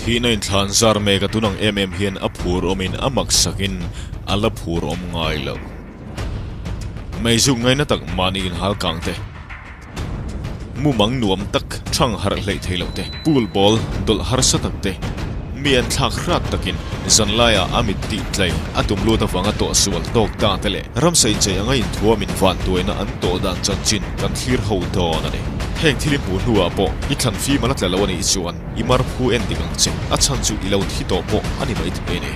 Thihna inthlan zar mek a tun ang em em hian a phur awmin a maksakin a la phur awm ngai lo. Meizuk ngaina tak mahni inhal kang te, mumang nuam tak thang harh hleih thei loh te, pool ball dawlh harsa tak te, mi an thlak hrat takin zanlaiah a mit tih tlai a tum lut avanga tawhsual tawk ta te leh ramsa inchei anga inthuamin vantuaina an tawh dan chanchin kan thlir ho dawn a ni. Heng thil i hmuh hnuah pawh i thlan fim a la tla lo a nih chuan i mar phu en dik ang che, a chhan chu i lo thi tawh pawh a ni mai thei a ni.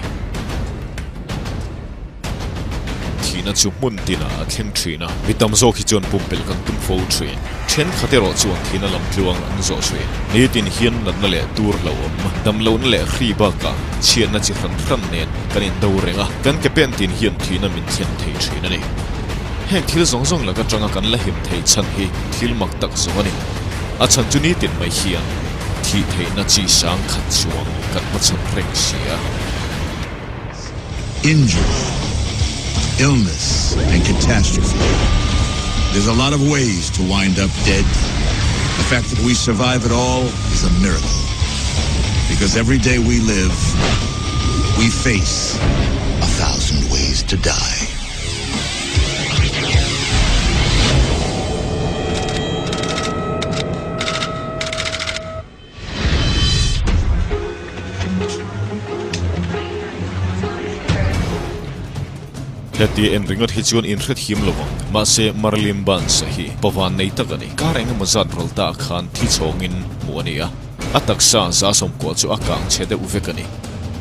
Thihna chu hmun tinah a thleng thin a, mi tam zawk hi chuan pumpelh kan tum fo thin. Thenkhat erawh chuan thihna lam tluang an zawh thin. Nitin hian natna leh tur hlauhawm, damlohna leh hri bakah chhiatna chi hran hran nen kan indo reng a, kan ke pen tin hian thihna min thlen thei thin a ni. Heng thil zawng zawng lak atanga kan la him theih chhan hi thil mak tak zawng a ni. A chhan chu nitin mai hian thih theihna chi sang khat chuang kan hmachhawn reng si a. Injury, illness and catastrophe. There's a lot of ways to wind up dead. The fact that we survive it all is a miracle. Because every day we live, we face a 1,000 ways to die. Heti en ringawt hi chuan inhre thiam lo ang. Mahse, Marilyn Burns-a hi pavan nei tak a ni. Kar eng emaw zat ral ta khan thi chhawngin hmuh a ni a. A taksa za sawmkua chu a kang chhe deuh vek a ni.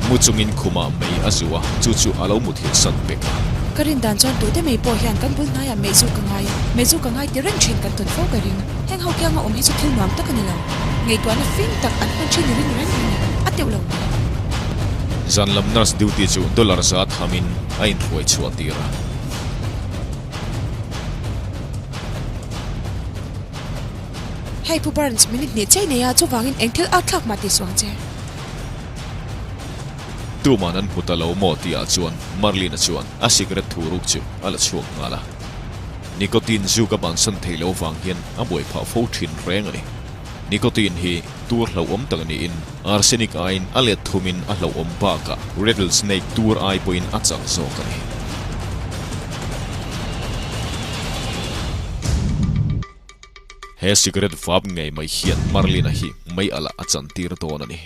Mu chungin khumah mei a zu a, chu chu a lo muthilh san pek a. Ka rin dan chuan tute mei pawh hian kan bul hnaiah mei zu ka ngai, mei zu ka ngai ti reng thin kan tawn fo ka ring. Heng ho kianga awm hi chu thil nuam tak a ni lo. Ngaihtuahna fing tak an hman thin i ring reng reng a, a teuh lo mai. Zan lam nurse duty chu dollar za thamin a inhruai chhuah tir a. Hei Pu Burns, minute hnih chei nei a, chuvangin eng thil ât thlak mah tih suh ang che. Tuman an hmu ta lo maw tihah chuan Marlin-a chuan a cigarette thu ruk chu a la chhuak nghal a. Nicotine zu ka bansan thei lo vang hian a buai phah fo thin reng a ni. Nicotine hi tur hlauhawm tak niin arsenic aiin a let thumin a hlauhawm bakah rattlesnake tur ai pawhin a chak zawk a ni. He cigarette vap ngei mai hian Marlin-a hi mei alah a chantir dawn a ni.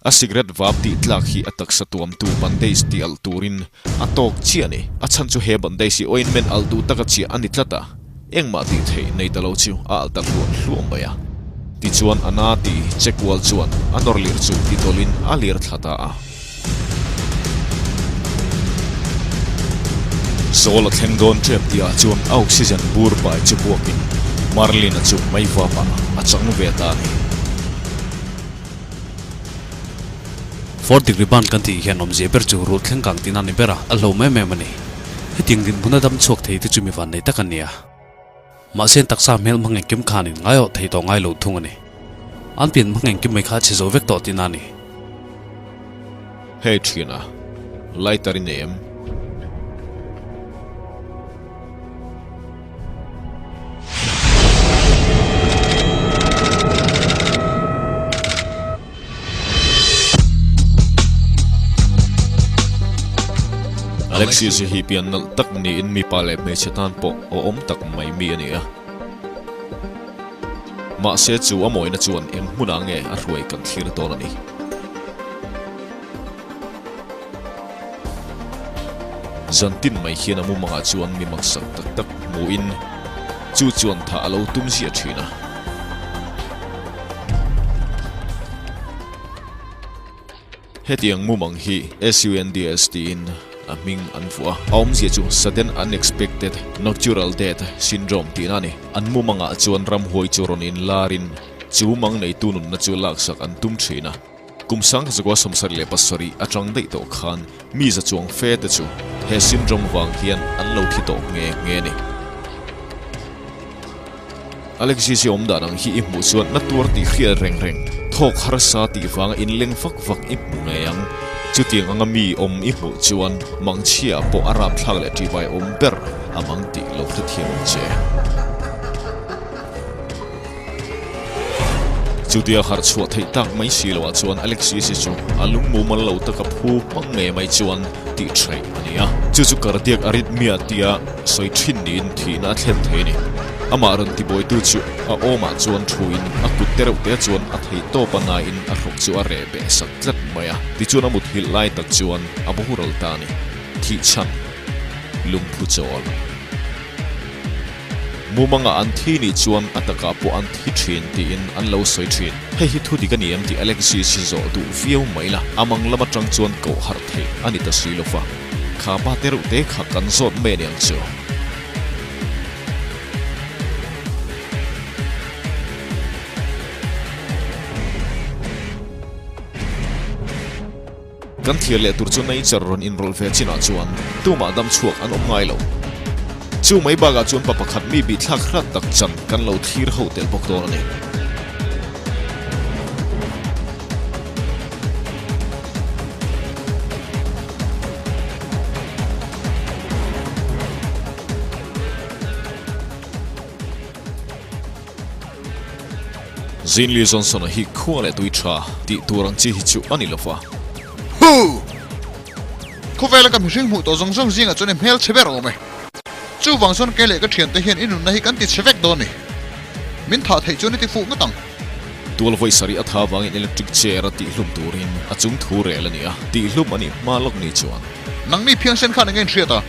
A cigarette vap tih tlak hi a taksa tuamtu bandage tih alh turin a tawk chiah a ni. A chhan chu he bandage hi ointment alh duh taka chiah a ni tlat a, engmah tih theih nei ta lo chu a alh ta hluah hluah mai a. Tichuan a na ti che kual chuan a nawr lir chu ti tawlhin a lir thla ta a. Zawl a thleng dawn tep tihah chuan a oxygen bur pai chu puakin Marlin-a chu mei vapah a chang ve ta a ni. Fourth degree burn kan tih hian awmzia ber chu rul thleng kang tihna a ni ber a, a hlauhawm em em a ni. Hetiang dinhmun a dam chhuak thei te chu mi vannei tak an ni a. Mahse an taksa hmel hmang engkim khanin ngaiawh thei tawh ngai lo thung a ni. An pian hmang engkim mai kha a chhe zo vek tawh tihna a ni. Hei thiana, lighter i nei em? Alexis hi pian nalh tak niin mipa leh hmeichhe tan pawh awhawm tak mai mi a ni a. Mahse chu a mawina chuan eng hmunah nge a hruai kan thlir dawn a ni. Zantin mai hian a mumangah chuan mi maksak tak tak hmuhin chu chuan thah a lo tum ziah thin a. Hetiang mumang hi SUNDS tiin a hming an vuah a, a awmzia chu Sudden Unexpected Nocturnal Death Syndrome tihna a ni. An mumangah chuan ramhuai chu rawn inlarin chu mang neitu nunna chu laksak an tum thin a. Kum sangkazakua 77 atang daih tawh khan mi za chuang fe te chu he syndrome vang hian an lo thi tawh nghe nghe a ni. Alexis i awm dan ang hi i hmuh chuan na tuar tih hriat reng reng, thawk harsa tih vanga inleng vak vak i hmu ngei ang. Chutiang anga mi awm i hmuh chuan mangchhia pawh a rapthlak leh ṭihbai awm ber a mang tih lo hrethiam ang che. Chutia harh chhuah theih tak mai si loah chuan Alexis hi chu a lung mumal lo taka phu hmang ngei mai chuan tih theih a ni a. Chu chu cardiac arrhythmia tia sawi thin niin thihna a thlen thei a ni. Amah rawn tibuaitu chu a awmah chuan thuin a kut te reuh te chuan a thei tawp a naiin a hrawk chu a reh beh sak tlat mai a. Tichuan a muthilh lai tak chuan a boral ta a ni. Thih chhan lungphu chawl. Mumangah an thi nih chuan a takah pawh an thi thin tiin an lo sawi thin. Hei hi thu dik a ni em tih Alexis hi zawh duh viau mai la, a mang lam atang chuan koh harh theih a ni ta si lo va. Kha pa te reuh te kha kan zawt mai a ni ang chu. Kan thlir leh tur chu nature rawn inrawlh ve chinah chuan tumah dam chhuak an awm ngai lo. Chu mai bakah chuan pa pakhat mi bihthlak hrat tak chan kan lo thlir ho tel bawk dawn a ni. Zinli Johnson-a hi khua leh tui tha tih tur ang chi hi chu a ni lo va. Hu! Khawvela ka mihring hmuh tawh zawng zawng zingah chuan i hmel chhe ber awm e. Chuvang chuan kei leh ka thiante hian i nunna hi kan ti chhe vek dawn ni. Min thah theih chuan i ti fuh ngawt ang. Tual vawi sarih a tha vangin electric chair a tihhlum turin a chung thu rel a ni a, tihhlum a nih hma lawk ni chuan. Nangni phiangsen khan eng nge in hriat a?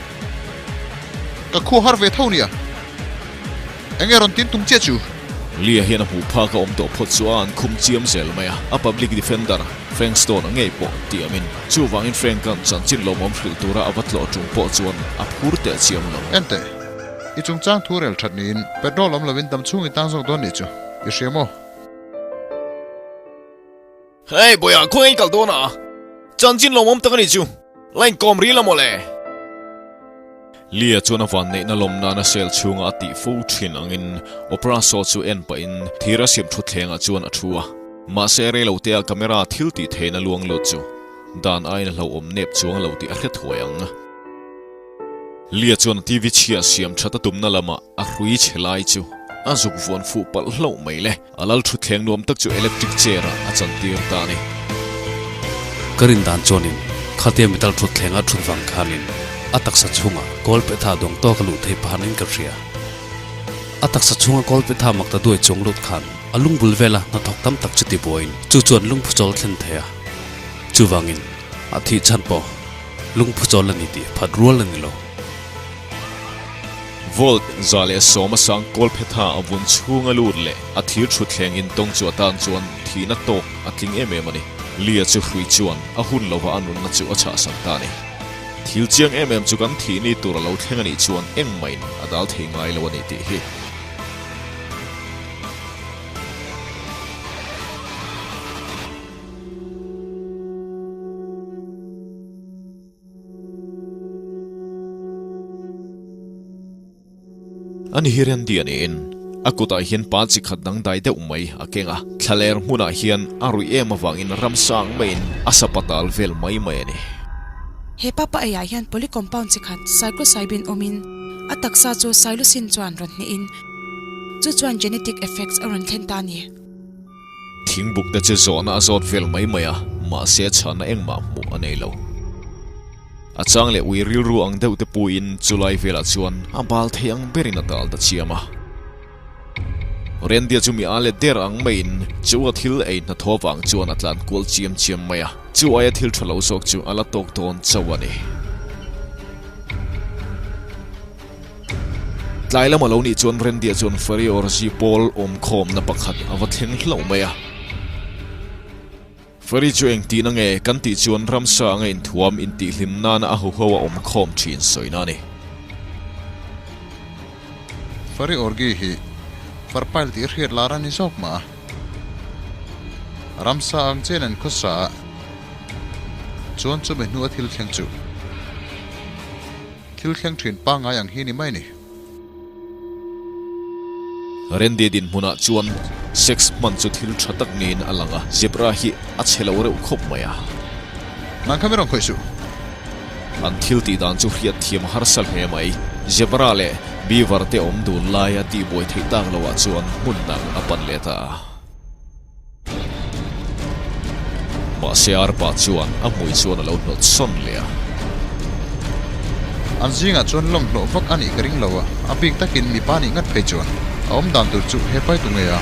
Ka khua har ve tho nia. Enge rawn tin tum chiah chu? Lee-a hian a hmuh phak a awm tawh phawt chu a an khum chiam zel mai a, a public defender Frank Stone-a ngei pawh tiamin. Chuvangin Frank-a'n chanchin lawmawm hrilh tura a va tlawh ṭung pawh chuan a phur teh chiam lo. Enteh, i chungchang thu rel ṭhat niin petrol awm lovin dam chhung i tang zawk dawn nih chu i hria maw? Hey Bawiha, khawnge i kal dawn a? Chanchin lawmawm tak a nih chu. La inkawm rih la mawle. Lia chuan a vanneihna lawm nana sel chhunga a tih fo thin angin Opera show chu en pahin thir a siam thutthlengah chuan a thu a. Mahse reilotea camera thil tih theihna luang lut chu dan aiin a hlauhawm nep chuang lo tih a hre thuai ang. Lia chuan TV chhia siam that a tumna lamah a hrui chhe lai chu a zuk vuan fuh palh hlauh mai le. A lal thutthleng nuam tak chu electric chair ah a chantir ta a ni. Ka rin dan chuanin khatia metal thutthleng a thut vang khanin a taksa chhungah kawl petha dawng tawk a luh theih pahanin ka hria. A taksa chhunga kawl petha mak ta duai chuang lut khan a lungbul vela hnathawk tam tak chu tibuaiin chu chuan lungphu chawl thlen thei a. Chuvangin a thih chhan pawh lungphu chawl a ni tih phat rual a ni lo. Volt 110 a sang kawlphetha a vun chhunga lut leh a thir thutthleng intawng chu atan chuan thihna tawk a tling em em a ni. Lia chu hrui chuan a hun lova a nunna chu a chhahsak ta a ni. Thil chiang em em chu kan thih ni tur a lo thleng a nih chuan engmahin a dal thei ngai lo a ni tih hi. Ani hi Randy a niin a kutah hian pa chi khat dangdai deuh mai a keng a, thlaler hmunah hian a ruih em avangin ramsang maiin a sapatal vel mai mai a ni. He papa eiah hian polycompound chi khat psilocybin awmin a taksa chu psilocin chuan rawn hnehin chu chuan genetic effects a rawn thlen ta a ni. Thingbuk te chu zawhna a zawt vel mai mai a, mahse chhana engmah hmuh a nei lo. A chang leh ui rilru ang deuh te puiin chulai velah chuan a bal thei ang berin a tal ta chiam a. Rendia chu mi a let der ang maiin chu a thil ei hnathawh vang chuan a tlan kual chiam chiam mai a, chu aia thil tha lo zawk chu a la tawk dawn chauh a ni. Tlai lama lo nih chuan Rendia chuan Fari Orzi pawl awmkhawmna pakhat a va thleng hlauh mai a. Fari chu engtihna nge kan tih chuan ramsa anga inthuam intihhlim nana a huho a awmkhawm thin sawina a ni. Fari Orgi hi Farpail tih hriat lar a ni zawk mah a. Ramsa ang chen an khawsa a, chuan chumi hnu a thil thleng chu. Thil thleng thin pangngai ang hi ni mai ni. Randy dinhmunah chuan sex hman chu thil tha tak niin a lang a, zebra hi a chhe lo reuh khawp mai a. Nang kha mi rawn khawih suh. An thil tih dan chu hriat thiam harsa hle mai. Zebra leh beaver te awm dun laia tihbuai theih tak loah chuan hmun dang a pan leh ta a. Mahse arpa chuan a hmui chuan a lo hnawt sawn leh a. An zingah chuan lawm hlawh vak a nih ka ring lo a, a bik takin mipa nih ngat phei chuan a awm dan tur chu he pai tu ngei a.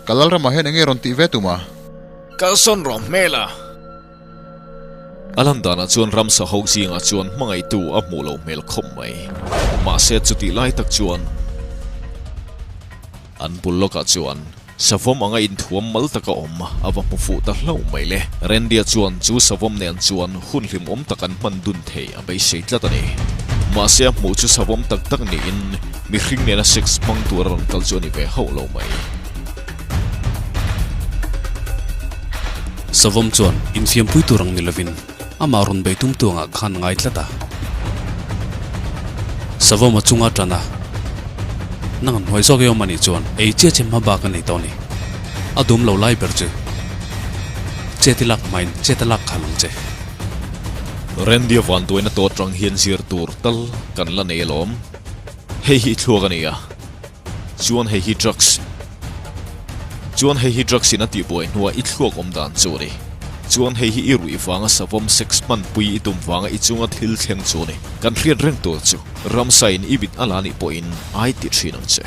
Ka Lalramah hian enge rawn tih ve tum a? Kalsawn rawh hmel a! A lan danah chuan ramsa ho zingah chuan hmangaihtu a hmuh loh hmel khawp mai. Mahse chutih lai tak chuan an bul lawkah chuan savawm anga inthuam mal taka awm a va hmu fuh ta hlauh mai le. Randy-a chuan chu savawm nen chuan hun hlimawm tak an hman dun thei a beisei tlat a ni. Mahse a hmuh chu savawm tak tak niin mihring nena sex hmang tur a rawn kal chu a ni ve hauh lo mai. Savawm chuan infiampui tur ang ni lovin amah rawn bei tum tuangah khan a ngai tlat a. Savawm a chunga tan a, Nang an hnuai zawk i awm anih chuan ei chiah che hma bak a nei tawh a ni. A dum lo lai ber chu chet i lak hmain chet a lak khalh ang che. Randy-a vanduaina tawh atang hian zir tur tal kan la nei alawm. Hei hi i thluak a ni a. Chuan hei hi drugs Chuan hei hi drugs in a tihbuai hnuah i thluak awm dan chu a ni. Chuan hei hi i ruih vanga savawm sex hmanpui i tum vanga i chunga thil thleng chu a ni. Kan hriat reng tur chu ramsa in i mit a la nih pawhin ai ti thin ang che.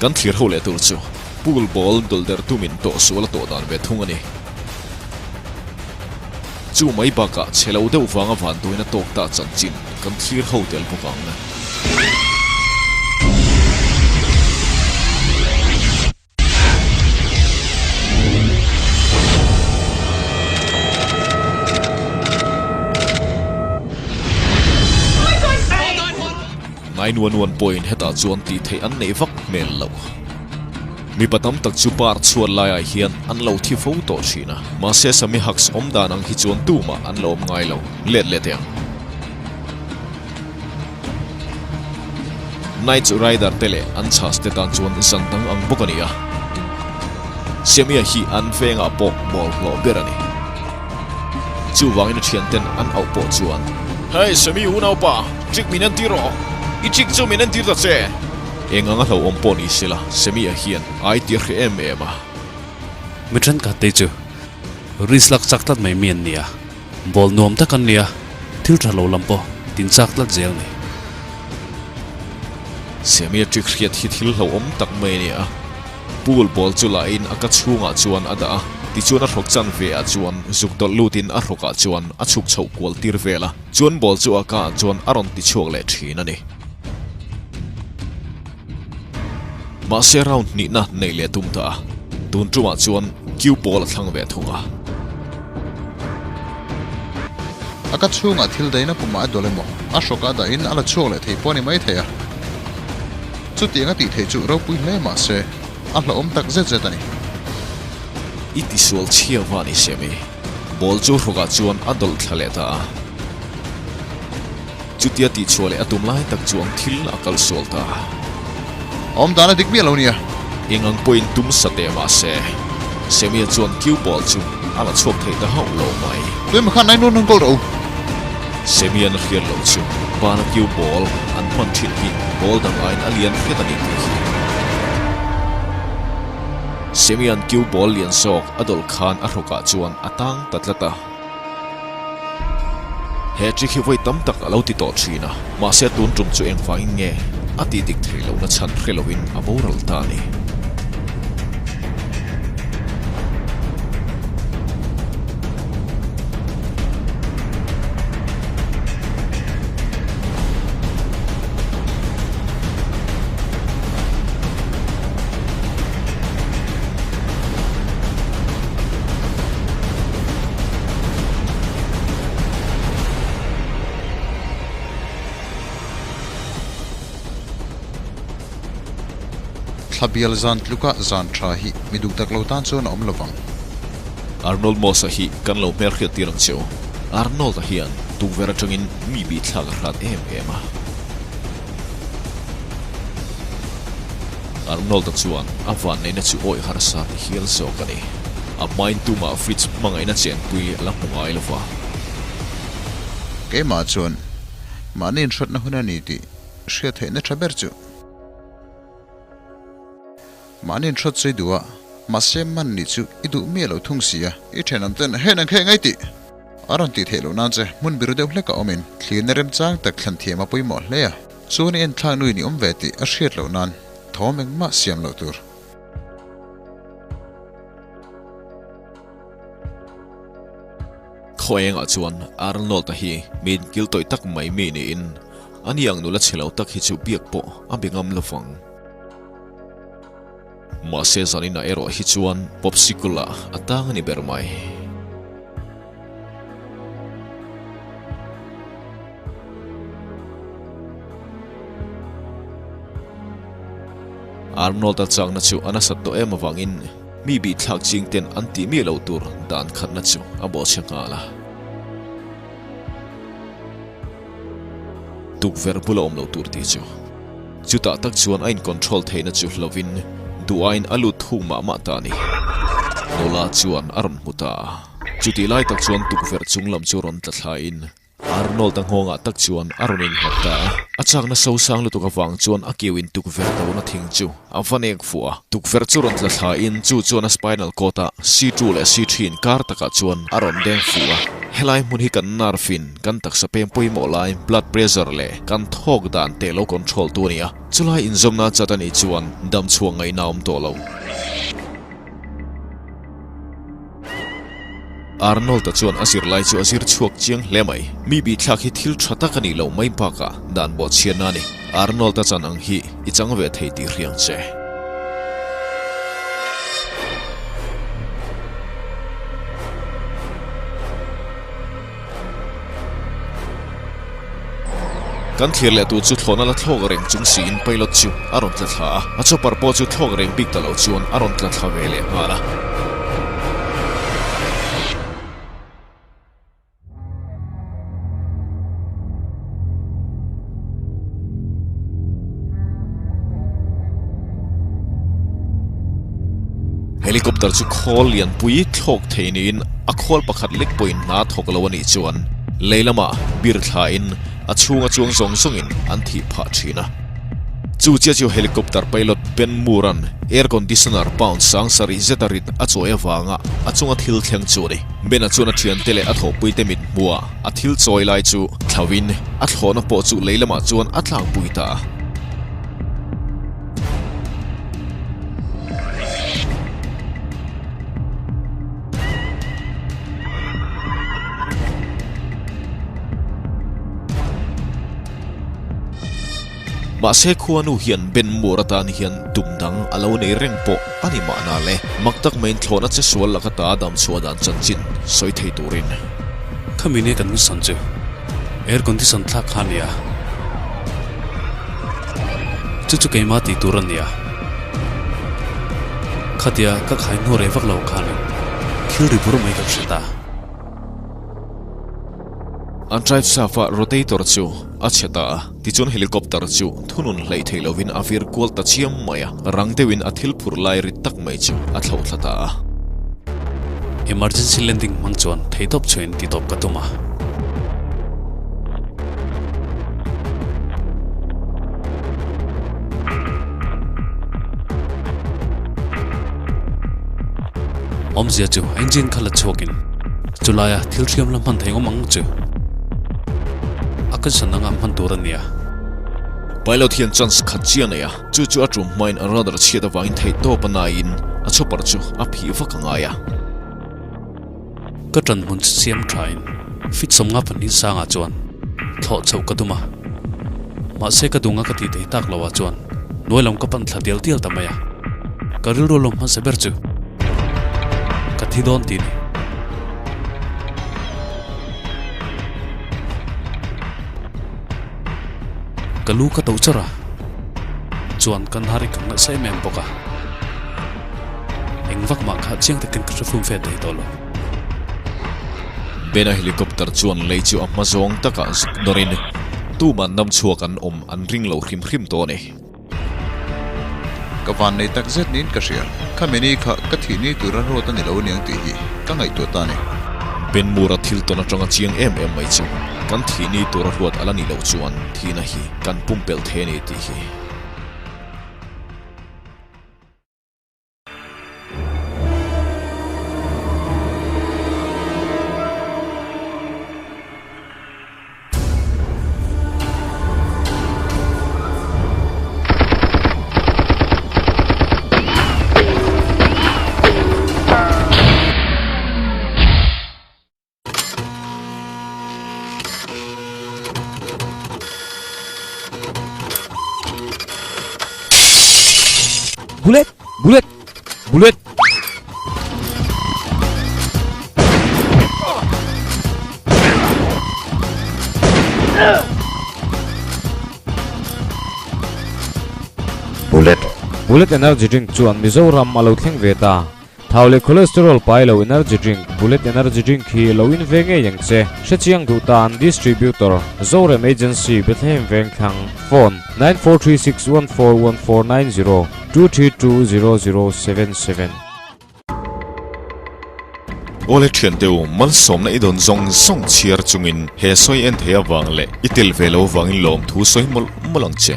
Kan thlir ho leh tur chu pool ball dawlh der tumin tawh sual a tawh dan ve thung a ni. Chu mai bakah chhe lo deuh vanga vanduaina tawk ta chanchin kan thlir ho tel bawk ang. 911 pawhin hetah chuan tih theih an neih vak hmel lo. Mipa tam tak chu bar chhuat laiah hian an lo thi fo tawh thin a, mahse Sami Haks awm dan ang hi chuan tumah an la awm ngai lo. Let leh teh ang. Knight Rider te leh an chhas te tan chuan zan dang ang bawk a ni a. Samia hi an vengah pawh bawlhhlawh ber a ni. Chuvangin a thianten an auh pawh chuan. Hey Sami unaupa, trick min entir rawh. I trick chu min entir ta che. Eng anga hlauhawm pawh ni sela, Samia hian a i tir hreh em em a. Mi thenkhat te chu risk lak chak tlat mai mi an ni a. Ball nuam tak an nia, thil tha lo lam pawh tin chak tlat zel ni. Samia trick hriat hi thil hlauhawm tak mai a ni a. Pool ball chu la in a ka chhungah chuan a dah a, tichuan a hrawk chan ve ah chuan zuk dawlh lut in a hrawk ah chuan a chhuk chhoh kual tir vel a, chuan ball chu a ka ah chuan a rawn ti chhuak leh thin a ni. Mahse round hnihna neih leh tum ta a, tun tumah chuan cue ball a thlang ve thung a. A ka chhungah thil daihna pumah a dawlh emaw, a hrawk ah dahin a la chhuak leh thei pawh a ni maithei a. Chutiang a tih theih chu ropui hle mah se, a hlauhawm tak zet zet a ni. I tisual chhia va ni se mi? Ball chu hrawkah chuan a dawlh thla leh ta a. Chutia tihchhuah leh a tum lai tak chuan thil a kal sual ta a. A awm dan a dik miah lo nia. Eng ang pawhin tum sa teh mah se, Samia chuan cue ball chu a la chhuak thei ta hauh lo mai. Tuemaw khan nai nuan rawn kawl rawh u. Semian a hriat loh chu bana cue ball an hman thin hi ball dang aiin a lian hret a ni tih hi. Semian cue ball lian zawk a dawlh khan a hrawkah chuan a tang ta tlat a. He trick hi vawi tam tak a lo ti tawh thin a, mahse tun tum chu engvangin nge a tih dik theih lohna chhan hre loin a boral ta a ni. Thla bial zan tluka zan tha hi mi duh tak lo tan chuan a awm lo vang. Arnold Moss-a hi kan lo hmelhriat tir ang che u. Arnold-a hian tukverh atangin mi bihthlak a hrat em em a. Arnold-a chuan a vanneihna chu awih harsa ti hial zawk a ni. A hmain tumah Fritz hmangaihna chenpui a la hmu ngai lo va. Keimah chuan. Mahni inhrawtna hun a ni tih hriat theihna tha ber chu. Mahni inhrawt chu i duh a, mahse man nih chu i duh miah lo thung si a. I thenawm ten hei nang kha engai tih a rawn tih theih loh nan che hmun biru deuh hlek a awmin thlirna remchang tak thlan thiam a pawimawh hle a. Chuan i enthlak nuin i awm ve tih a hriat loh nan thawm engmah siam loh tur. Khaw engah chuan Arnold-a hi mi inkil tawih tak mai mi niin ani ang nula chhe lo tak hi chu biak pawh a be ngam lo vang. Mahse zaninah erawh hi chuan popsicle-ah a tang a ni ber mai. Arnold-a chakna chu a nasat tawh em avangin mi bihthlak ching ten an tih miah loh tur dan khatna chu a bawhchhe nghal a. Tukverh bula awm loh tur tih chu. Chutah tak chuan a in-control theihna chu hlovin duh aiin a lut thung mah mah ta a ni. Nula chuan a rawn hmu ta a. Chutih lai tak chuan tukverh chung lam chu rawn tla thlain Arnold-a nghawngah tak chuan a rawn innghat ta a. A chakna sosang lutuk avang chuan a kiuin tukverh dona thing chu a va nek fuh a. Tukverh chu rawn tla thlain chu chuan a spinal cord-a C2 leh C3 inkar takah chuan a rawn deng fuh a. Helai hmun hi kan nerve in kan taksa peng pawimawh lai blood pressure leh kan thawk dan te lo control tu a ni a. Chulai inzawmna chat a nih chuan damchhuak ngaihna a awm tawh lo. Arnold-a chuan a zirlai chu a zir chhuak chiang hle mai. Mi bihthlak hi thil tha tak a nih loh mai bakah dan bawhchhiatna a ni. Arnold-a chan ang hi i chang ve thei tih hriang che. Kan thlir leh tur chu thlawhna la thlawk reng chung siin pilot chu a rawn tla thla a, a chopper pawh chu thlawk reng bik ta lo chuan a rawn tla thla ve leh nghal a. Helicopter chu khawl lianpui thlawk thei niin a khawl pakhat lek pawhin hna thawk lo a nih chuan lei lamah bir thlain a chhunga chuang zawng zawngin an thih phah thin a. Chu chiah chu helicopter pilot Ben Moore-a'n air conditioner pound sang sarih zeta rit a chawi avanga a chunga thil thleng chu a ni. Ben-a chuan a thiante leh a thawhpuite mit hmuah a thil chawi lai chu thlauhin a thlawhna pawh chu lei lamah chuan a tlangpui ta a. Mahse khuanu hian Ben Moore atan hian tum dang a lo nei reng pawh a ni mahna le. Mak tak maiin thlawhna che sual laka ta dam chhuah dan chanchin sawi thei turin. Khami nia kan mission chu air condition thlak kha a nia. Chu chu keimah tih tur a nia. Khatia ka khai hnu rei vak lo khanin thil ri bur mai ka hre ta. An drive shaft a rotator chu a chhe ta a, tichuan helicopter chu thunun hleih theih lovin a vir kual ta chiam mai a, rang deuhin a thil phurh lai rit tak mai chu a thloh thla ta a. Emergency landing hmang chuan theihtawp chhuahin titawp ka tum a. Awmzia chu engine kha la chhuakin chulaia thil hriam la hman thei ngawm ang chu a condition anga hman tur a nia. Pilot hian chance khat chiah a nei a, chu chu a tum hmain a radar chhiat avangin theihtawp a naiin a chopper chu a phih vak a ngai a. Ka ṭan hmun chu siam ṭhain fit 52 sangah chuan thlawh chhoh ka tum a, mahse ka dunga ka tih thei tak loah chuan hnuai lam ka pan thla dial dial ta mai a, ka rilru lawm hmasa ber chu ka thi dawn tih a ni. Ka lu ka to chawrh a, chuan ka hnar i ka ngaihsa em em bawk a. Eng vak mah kha chiang takin ka hre fum fe thei tawh lo. Bena helicopter chuan lei chu a hma zawng takah zuk nawrin tuman dam chhuak an awm an ring lo hrim hrim tawh a ni. Ka van nei tak zet niin ka hria. Kha mini kha ka thih ni tura ruat a ni lo aniang tih hi ka ngaihtuah ta a ni. Ben Moore-a thil tawn atanga chiang em em mai chu kan thih ni tura ruat a la nih loh chuan thihna hi kan pumpelh thei a ni tih hi. Bullet! Bullet! Bullet! Bullet. Bullet energy drink chuan Mizoram a lo thleng ve ta. Thau leh cholesterol pai lo energy drink Bullet energy drink hi lo in ve ngei ang che. Hrechiang duh tan Distributor, Zorem Agency, Bethlehem Vengthlang, Phone, 9436141490, 2320077. Awle thiante u, malsawmna i dawn zawng zawng chhiar chungin he sawi en thei avang leh i tel ve lo avangin lawmthu sawi mawlh mawlh ang che.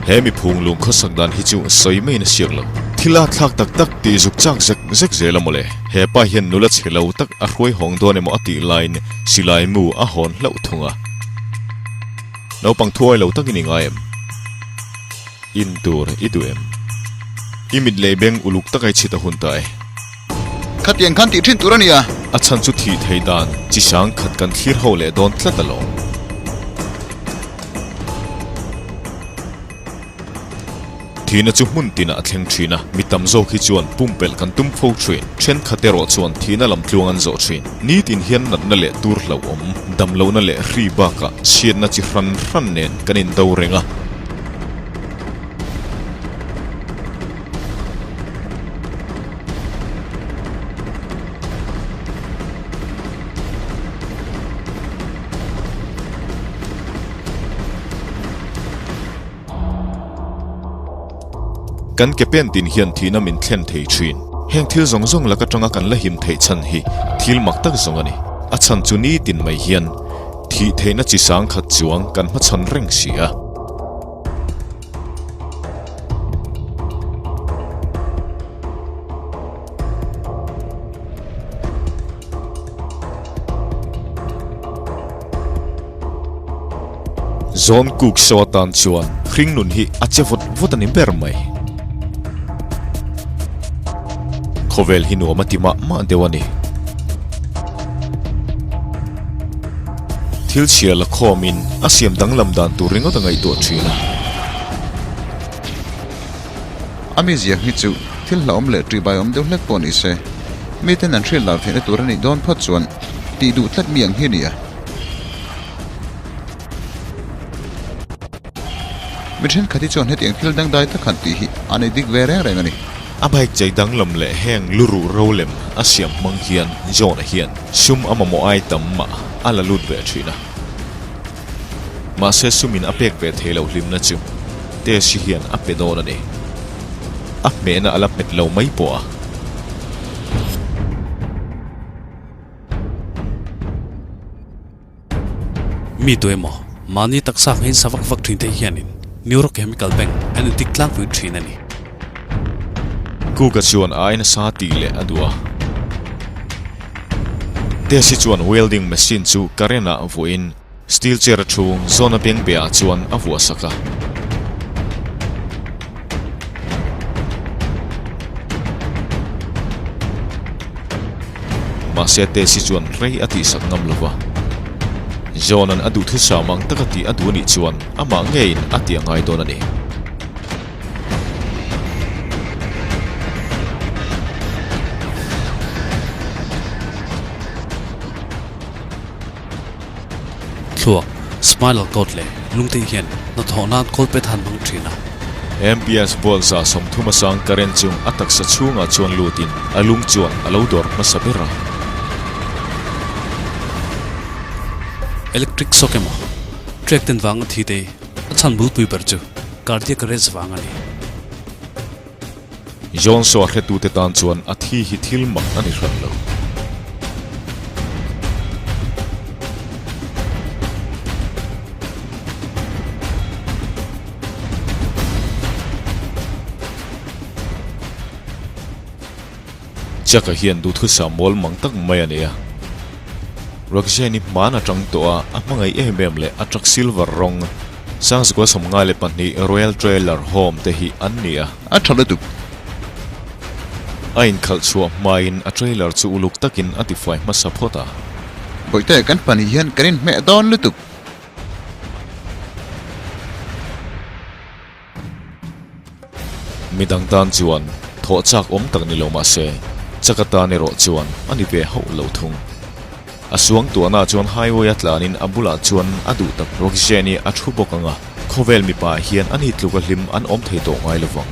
He miphung lung khawsak dan hi chu sawi maiin a siak lo. Thil a thlak tak tak tih zuk chak zek zek zel a mawle. He pa hian nula chhe lo tak a hruai hawng dawn emaw a tih laiin silai mu a hawn hlauh thung a. Naupang thuai lo takin i ngai em? In tur i duh em? I mit leh beng uluk taka i chhit a hun ta e. Khatiang khan tih thin tur a nia. A chhan chu thih thei dan chi sang khat kan thlir ho leh dawn tlat alawm. Thihna chu hmun tinah a thleng thin a, mi tam zawk hi chuan pumpelh kan tum fo thin. Thenkhat erawh chuan thihna lam tluang an zawh thin. Nitin hian natna leh tur hlauhawm, damlohna leh hri bakah chhiatna chi hran hran nen kan indo reng a. Kan ke pen tin hian thihna min thlen thei thin. Heng thil zawng zawng lak atanga kan la him theih chhan hi thil mak tak zawng a ni. A chhan chu nitin mai hian thih theihna chi sang khat chuang kan hmachhawn reng si a. Zawn kuk saw atan chuan hring nun hi a che vawt vawt a ni ber mai. Khawvel hi nuam a ti mah mah deuh a ni. Thil chhia la khawmin a siam danglam dan tur ringawt a ngaihtuah thin a. A mi ziak hi chu thil hlauhawm leh ṭihbai awm deuh hlek pawh ni se, miten an hriat lar theihna tur a nih dawn phawt chuan tih duh tlat mi ang hi a ni a. Mi thenkhat hi chuan hetiang thil dangdai tak han tih hi a nei dik ve reng reng a ni. A bike chei danglam leh heng luruh rolem a siam hmang hian John-a hian sum a mamawh ai tam mah a la lut ve thin a. Mahse sumin a pek ve thei loh hlimna chu Tess-i hian a pe dawn a ni. A hmehna a la hmet lo mai pawh a. Mi tu emaw, mahni taksa ang hian sa vak vak thin te hianin neurochemical bank an intik tlangpui thin a ni. Kuka chuan a aina sa tih leh a duh a. Tess-i chuan welding machine chu current ah vuahin steel chair a thu zawn a beng beh ah chuan a vuah sak a. Mahse Tess-i chuan rei a tihsak ngam lo va. John-a'n a duhthusam ang taka tih a duh anih chuan amah ngeiin a tih a ngai dawn a ni. Thluak, spinal cord leh lungte hian hnathawh nan kawlpet han hmang thin a. MPS ball 30 a sang current chu a taksa chhungah chuan lutin a lung chuan a lo dawr hmasa ber a. Electric shock emaw, trek ten vanga thi te a chhan bulpui ber chu cardiac arrest vang a ni. Johnso a hretute tan chuan a thi hi thil mak a ni hran lo. Chuck-a hian duhthusam mawl mang tak mai a nei a. Roxanne-i hman atang tawh a, a hmangaih em em leh a truck silver rawng Sangzukua 52 Royal Trailer Home te hi an ni a. A tha lutuk. A inkhalh chhuah hmain a trailer chu uluk takin a tifai hmasa phawt a. Bawihte, kan pahnih hian kan inhmeh dawn lutuk. Midang tan chuan thawh chak awm tak ni lo mah se, chak atan erawh chuan a ni ve hauh lo thung. A suangtuahna chuan highway a tlanin a bulah chuan a duh tak Roxanne-i a thu bawk ang a, khawvel mipa hian ani tluk a hlim an awm thei tawh ngai lovang.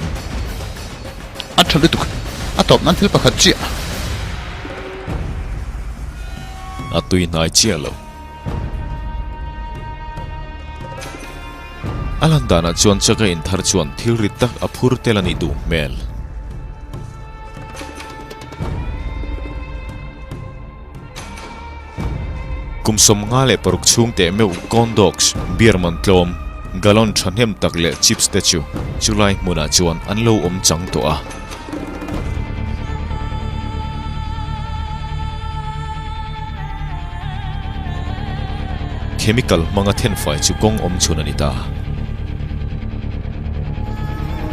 A tha lutuk, a tawp nan thil pakhat chiah. A tui hnai chiah lo. A lan danah chuan chaka inthar chuan thil rit tak a phur tel a nih duh hmel. Kum 56 chhung teh meuh corn dogs, beer man tlawm, gallon thahnem tak leh chips te chu chulai hmunah chuan an lo awm chang tawh a. Chemical hmanga thenfai chu kawng awm chhun a ni ta.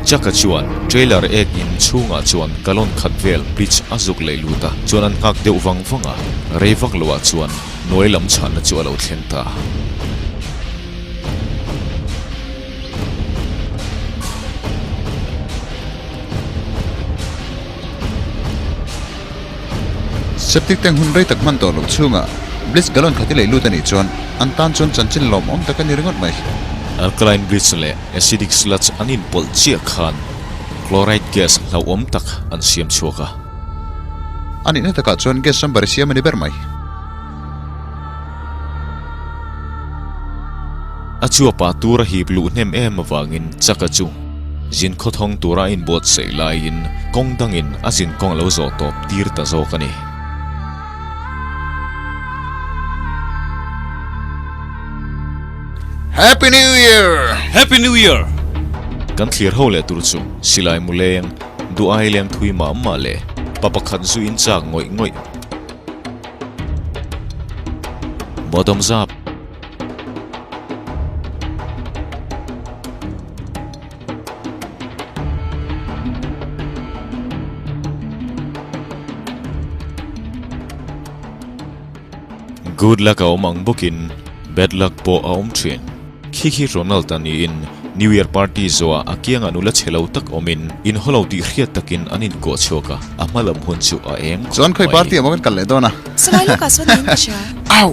Chuck-a chuan trailer ek in chhungah chuan gallon khat vel bleach a zuk leh lut a, chuan an nghak deuh vang vang a, rei vak loah chuan hnuai lam chhanna chu a lo thleng ta. Septic tank hun rei tak hman tawh loh chhungah bleach gallon khat i lei lut a nih chuan an tan chuan chanchin lawmawm tak a ni ringawt mai. Alkaline bleach leh acidic sludge an inpawlh chiah khan chloride gas hlauhawm tak an siam chhuak a. A nihna takah chuan gas chamber i siam a ni ber mai. A chuapah tur a hip luh hnem em avangin Chaka chu zin khawthawng tura a inbuatsaih laiin kawng dangin a zin kawng a lo zawh tawp tir ta zawk a ni. Happy New Year! Happy New Year! Kan thlir ho leh tur chu silai mu leng, duh ai leng thui mah mah leh pa pakhat zu in chak ngawih ngawih. Bottoms up. Good luck a awm ang bawkin bad luck pawh a awm thin. Khi khi Ronald a niin New Year party zawhah a kiangah nula chhe lo tak awmin in haw lo tih hriat takin an inkuah chhuak a, a hma lam hun chu a eng Chuan khawp khawi mai. party ah maw kan kal leh dawn a? Salai lawkah sawn niin ka hria. Au!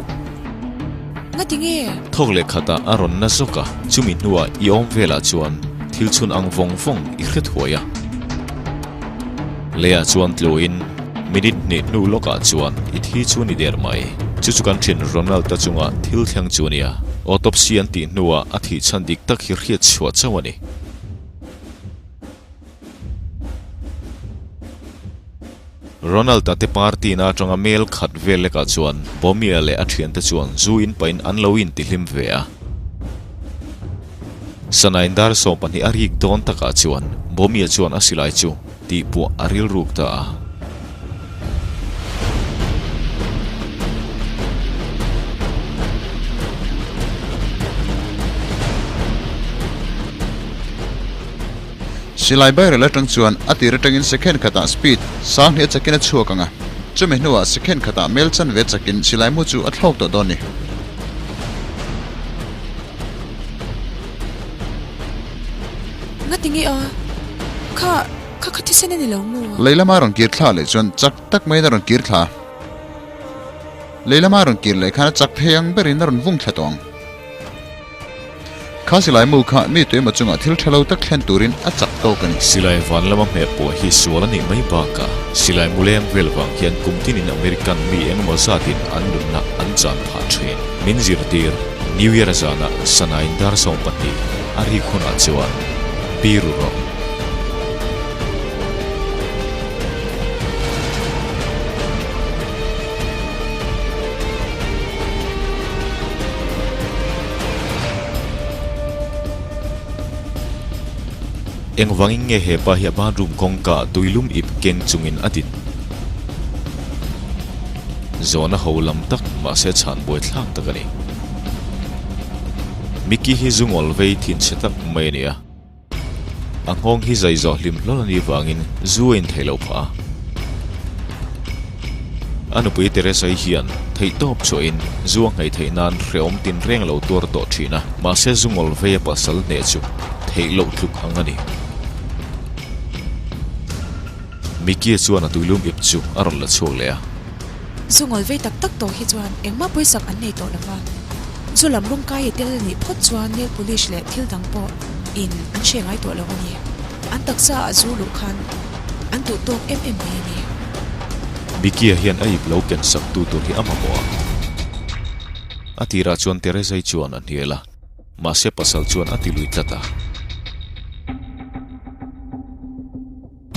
Ngati nge? Thawk leh khatah a rawn na zawk a, chumi hnuah i awm velah chuan thil chhun ang vawng vawng i hre thuai a. Leiah chuan tluin minute hnih hnu lawkah chuan i thi chu ni der mai. Chu chu kan thin Ronald-a chunga thil thleng chu a nia. Autopsy an tih hnuah a thih chhan dik tak hi hriat chhuah chauh a ni. Ronald-a te party na atanga mel khat vel lekah chuan Bomia leh a thiante chuan zu in pahin an lo intihlim ve a. Sanain dar 12 a rik dawn takah chuan Bomia chuan a silai chu tihpuah a rilruk ta a. Silai barrel atang chuan a tir atangin second khatah speed sang hnih a chakin a chhuak ang a, chumi hnuah second khatah mel chanve chakin silai mu chu a thlawk tawh dawn a ni. Nga tinge a? Kha, kha kha thisen a ni lo maw? Lei lama rawn kir thla leh chuan chak tak maiin a rawn kir thla. Lei lama rawn kir leh khan a chak thei ang berin a rawn vung thla tawh ang. Kha silai mu kha mi tuemaw chungah thil tha lo tak thlen turin a chak tawk a ni. Silai van lama hmeh pawh hi sual a nih mai bakah silai mu leng vel vang hian kum tinin American mi engemaw zatin an nunna an chan phah thin. Min zirtir, New Year zanah sanain dar 12 a rik hunah chuan biru rawh. Engvangin nge hepa hi a bathroom kawngka tuilum ip keng chungin a din? Zawhna ho lam tak mahse chhan buaithlak tak a ni. Mickey hi zu ngawl vei thinchhe tak mai a ni a. A nghawng hi zai zawh hlim hlawl a nih vangin zu a intheih loh phah a. A nupui Teresa-i hian theihtawp chhuahin zu a nghaih theih nan hrehawm tinreng a lo tuar tawh thin a, mahse zu ngawl vei a pasal hneh chu theih loh tluk ang a ni. Mickey-a chuan a tuilum ip chu a rawn la chhuak leh a. Zu ngawl vei tak tak tawh hi chuan engmah pawisak an nei tawh lo va, zu lam rawng kai a tel a nih phawt chuan nail polish leh thil dang pawh in an hre ngai tawh lo a ni. An taksa ah zu luh khan an duh tawk em em mai a ni. Mickey-a hian a ip lo ken sak tu tur hi a mamawh a. A tirah chuan Teresa-i chuan a hnial a, mahse pasal chuan a ti lui tlat a.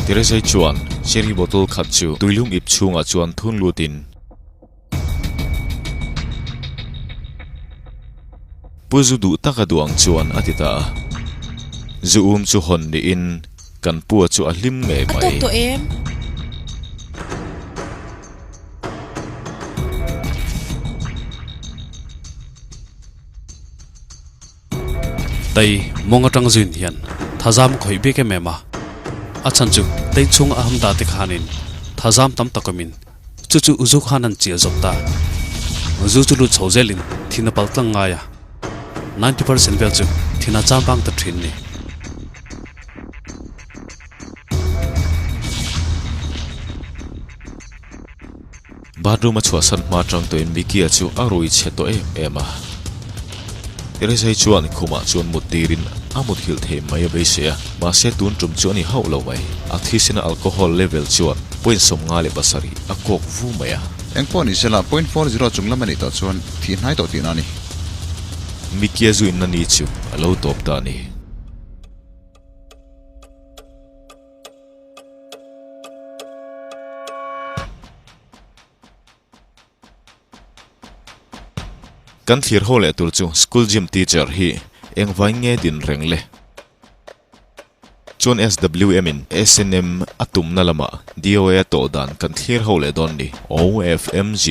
Teresa-i chuan cherry bottle khat chu tuilum ip chhungah chuan thun lutin Pu zu duh taka duh ang chuan a ti ta a. Zu um chu hawn niin kan pua chu a hlim ngei A tawk mai. tawh em? Tei mawng atang zuin hian thazam khawih bik em em a, a chhan chu tei chhung a ham dah te khanin thazam tam tak awmin chu chu zu khan an chiah zawk ta. Zu chu lut chho zelin thin a pal tlang ngai a, 90% vel chu thin a cham vang ta thin ni. Bathroom a chhuahsan hma atang tawhin Mickey-a chu a rui chhe tawh em em a. Teresa-i chuan khumah chuan mut tirin a mut hilh thei mai a beisei a, mahse tun tum chu a ni hauh lo mai. A thisena alcohol level chuan point 57 a kawk vu mai a. Eng pawh ni sela point 40 chung lam a nih tawh chuan thih hnai tawh tihna a ni. Mickey-a zu inna ni chu a lo tawp ta a ni. Kan thlir ho leh tur chu school gym teacher hi engvain nge din reng le? Chuan SWM in SNM a tumna lamah DOA a tawh dan kan thlir ho leh dawn ni. OFMG.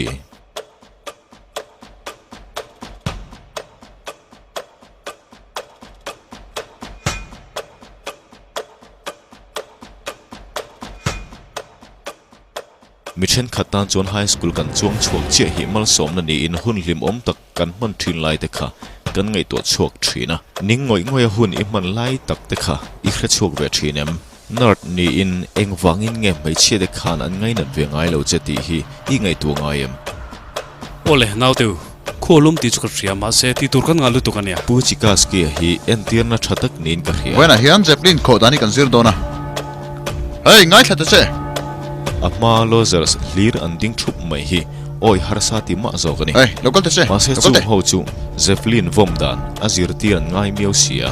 Mi thenkhat tan chuan high school kan chuang chhuak chiah hi malsawmna niin hun hlimawm tak kan hman thin lai te kha kan ngaihtuah chhuak thin a. Ning ngawih ngawih a hun i hman lai tak te kha i hre chhuak ve thin em? Nerd niin engvangin nge hmeichhia te khan an ngainat ve ngai lo che tih hi i ngaihtuah ngai em? Awle, nauteu, khual lum tih chu ka hria, mahse tih tur kan ngah lutuk a nia. Pu Chikaski-a hi entirna tha tak niin ka hria. Vawiinah hian Zeppelin khawh dan hi kan zir dawn a. Hey, ngaithla ta che! A hma losers hlir an ding thup mai hi awi harsa ti mah zawk a ni. Hey, lo kal ta che! Mahse Lo kal chung teh! ho chu Zeppelin vawm dan a zirtir an ngai miau si a.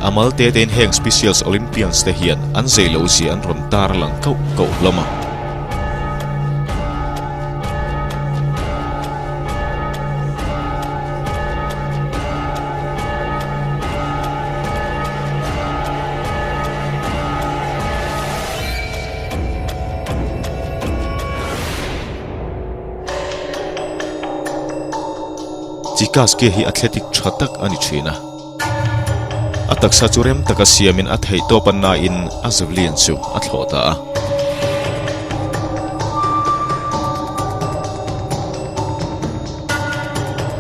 A mal te tein heng Specials Olympians te hian an zei lo zia an rawn tar lang kauh kauh hlawm a. Chikaski hi athletic tha tak a ni thin a. A taksa chu rem taka siamin a theih tawp a nain a javelin chu a thlawh ta a.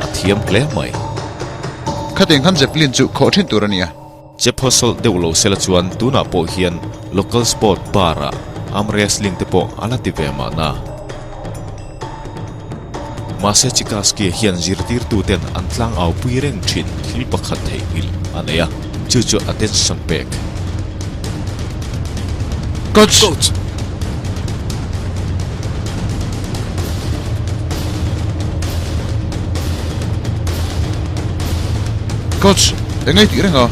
A thiam hle mai. Khatiang khan javelin chu khawh thin tur a nia. Chephawsawlh deuh lo sela chuan tunah pawh hian local sport bar ah arm wrestling te pawh a la ti ve mahna. Mahse Chikaski hian zirtirtuten an tlangau pui reng thin thil pakhat theihnghilh a nei a, chu chu attention pek. Coach! Coach! Coach! Eng ei tih reng a?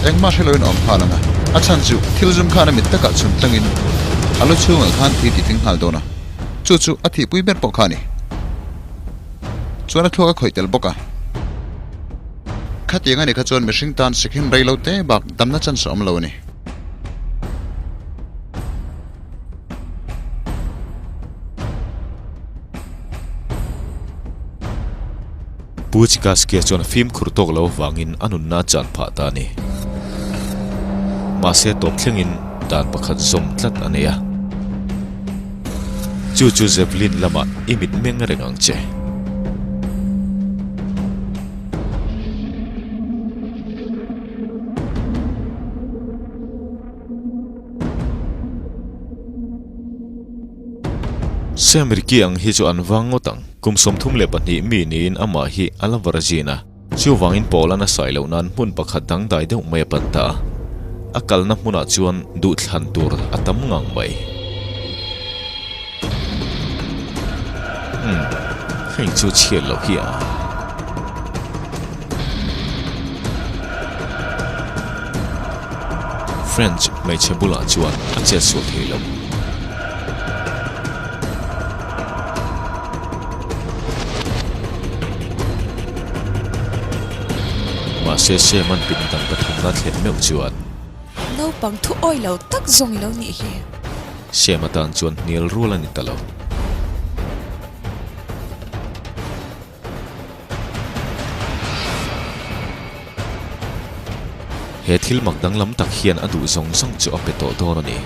Engmah hre loin a awm nghal ang a, a chhan chu thil zum khan a mit takah chhun tlangin a lu chhungah khan thi tih tling nghal dawn a, chu chu a thihpui ber pawh kha a ni. Chuan a thluak a khawih tel bawk a. Khatiang a nih kha chuan mihring tan second rei lo te bak damna chance a awm lo a ni. Pu Chikaskia chuan fimkhur tawk lo avangin a nunna a chan phah ta a ni. Mahse tawp thlengin dan pakhat zawm tlat a nei a. Chu chu Javelin lamah i mit meng reng ang che. Sam Ricky ang hi chu an vang ngawt ang. Kum 32 mi niin amah hi a la virgin a. Chuvangin Paul-a na sai loh nan hmun pakhat dangdai deuh mai a pan ta a. A kalna hmunah chuan duhthlan tur a tam ngang mai. Umm, heng chu chhiat loh hi a. French hmeichhe bulah chuan a chet sual thei lo. Mahse Sam-a'n pindan pathumna thlen meuh chuan. Naupang thu awi lo tak zawng i lo nih hi. Sam atan chuan hnial rual a ni ta lo. He thil mak danglam tak hian a duh zawng zawng chu a pe tawh dawn a ni.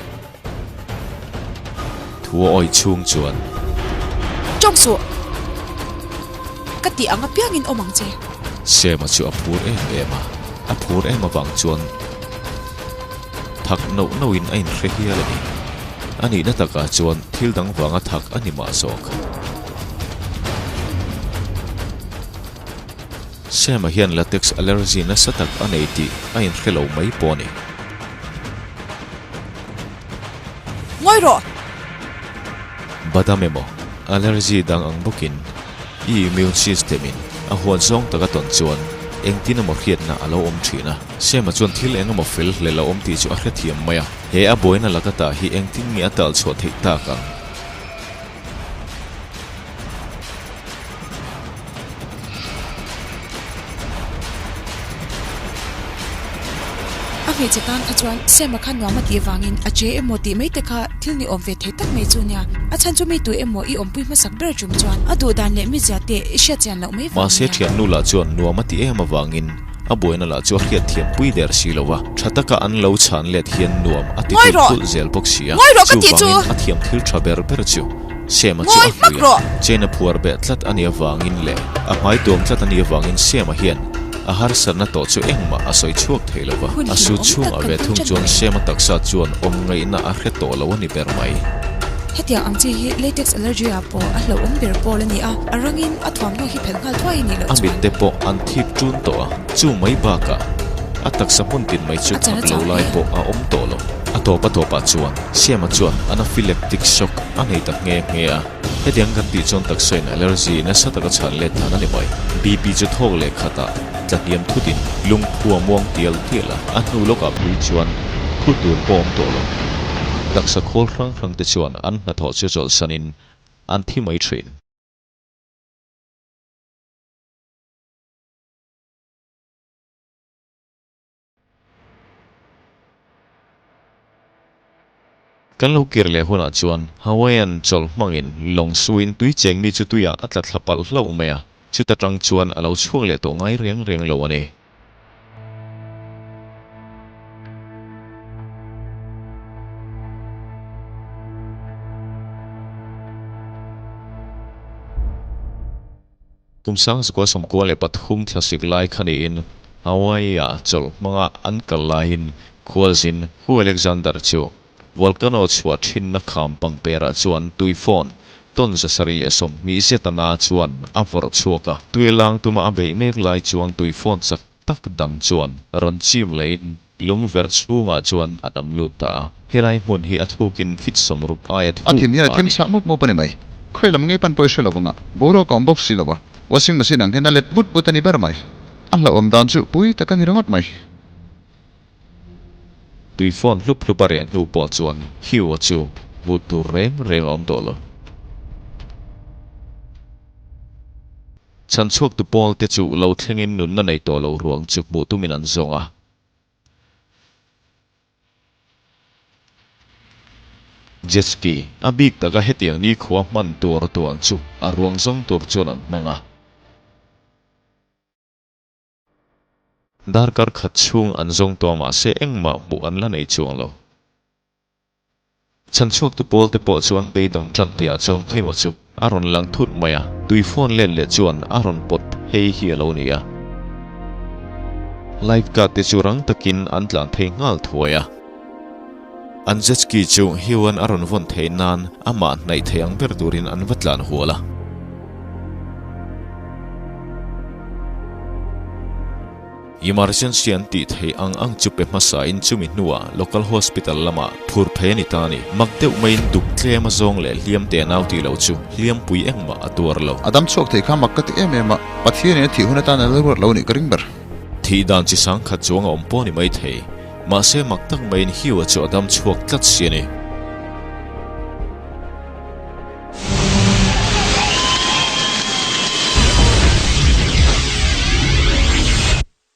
Thu a awih chhung chuan. Tawng suh! Ka tih ang apiangin awm ang che. Sema chu a phur em em a, a phur em avang chuan thak nauh nauhin a inhre hial a ni. A nihna takah chuan thil dang vanga thak a ni mah zawk. Sema hian latex allergy nasa tak a nei tih a inhre lo mai pawh a ni. Ngawi rawh! Badam emaw, allergy dang ang bawkin i immune system in a huat zawng taka tawn chuan engtin emaw hriatna a lo awm thin a. Sema chuan thil eng emaw fel hlel a awm tih chu a hrethiam mai a, he a buaina laka tah hi engtin nge a tal chhuah theih tak ang? A hmeichhe tan kha chuan Sam-a kha nuam a tih avangin a che emaw tih mai te kha thil ni awm ve thei tak mai chu nia. A chhan chu mi tu emaw i awmpui hmasak ber tum chuan a duh dan leh mizia te i hriat chian loh mai vang Mahse nia. thiannu lah chuan nuam a ti em avangin a buaina lah chu a hriat thiam pui der si lo va, tha taka an lo chhan let hian nuam a ti Ngawi thulh rawh! thulh zel bawk si a, Ngawi rawh ka tih chu! chuvangin a thiam thil tha ber ber chu. Sema chu a Ngawi hmak hlui a, rawh! chain a phuar beh tlat a nih avangin leh a hmai tuam tlat a nih avangin Sema hian a harsatna tawh chu engmah a sawi chhuak thei lo va. Hun A sut hlimawm tak chhungah kan ve hmang thung ṭan chuan mai. Sema taksa chuan awm ngaihna a hre tawh lo a ni ber mai. Hetiang ang chi hi latex allergy ah pawh a hlauhawm ber pawl a ni a, a rangin a thuamhnaw hi phelh nghal thuai a nih loh A chuan. mitte pawh an thip ṭun tawh a, chu mai bakah a taksa hmun tin mai chu A chan a thak lo chang lai hle. pawh a awm tawh lo. A tawp a tawpah chuan Sema chuan anaphylactic shock a nei ta nghe nghe a, hetiang kan tih chuan taksain allergy nasa taka chhan let dan a ni mai. BP chu thawk leh khatah tla hniam thutin lungphu a muang tial tial a, a hnu lawkah phei chuan thu tur pawh awm tawh lo. Taksa khawl hrang hrang te chuan an hnathawh chu chawlhsanin an thi mai thin. Kan lo kir leh hunah chuan Hawaiian chawlh hmangin lawng suin tui cheng mi chu tuiah a tla thla palh hlauh mai a, chuta tang chuan a lo chhuak leh tawh ngai reng reng lo a ni. Kum 1993 thlasik lai kha niin Hawaii-ah chawlh hmanga an kal laiin khualzin Hugh Alexander chu volcano chhuah thinna kham pangperah chuan tui phone tawn 720 zet ana chuan a vawrh chhuak a. Tui lang tuma a beih mek lai chuan tui phone chak tak dang chuan rawn chim lehin lungverh chhungah chuan a dam lut ta a. Helai hmun hi a thukin feet 60 aia A thuk thin hian a a them ni. chhah mup mup a ni mai. Khawi lam ngei pan pawh i hre lo vang a, boruak a awm bawk si lo a, washing machine ang hian a let but but a ni ber mai. A hlauhawm dan chu pui tak a ni ringawt mai. Tui phone hlup hlup a reh hnu pawh chuan Hugh-a chu hmuh tur reng reng a awm tawh lo. Chhanchhuaktu pawlte chu lo thlengin nunna nei tawh lo ruang chu hmuh tumin an zawng a. Jet ski, a bik taka hetiang nikhua hman tur tuan chu a ruang zawng tur chuan an hmang a. Darkar khat chhung an zawng tawh a mahse engmah hmuh an la nei chuang lo. Chhanchhuaktu pawlte pawh chuan beidawng tan tihah chuan Khawimaw chu a rawn lang thut mai a, tui phone let leh chuan a rawn pawt phei hi a lo ni a. Life guard te chu rang takin an tlan phei nghal thuai a. An jet ski chu Hugh-a'n a rawn vawn theih nan amah hnaih thei ang ber turin an va tlan hual a. Emergency an tih theih ang ang chu pe hmasa in chumi hnuah local hospital lamah phur phei a ni ta a ni. Mak deuh maiin duk tlem a zawng leh hliam te nau tih loh chu hliampui engmah a tuar lo. A dam chhuak thei kha mak ka ti em em a, Pathianin a thih hun atan a la ruat lo nih ka ring ber. Thih dan chi sang khat chuang a awm pawh a ni maithei. Mahse mak tak maiin Hugh-a chu a dam chhuak tlat si a ni.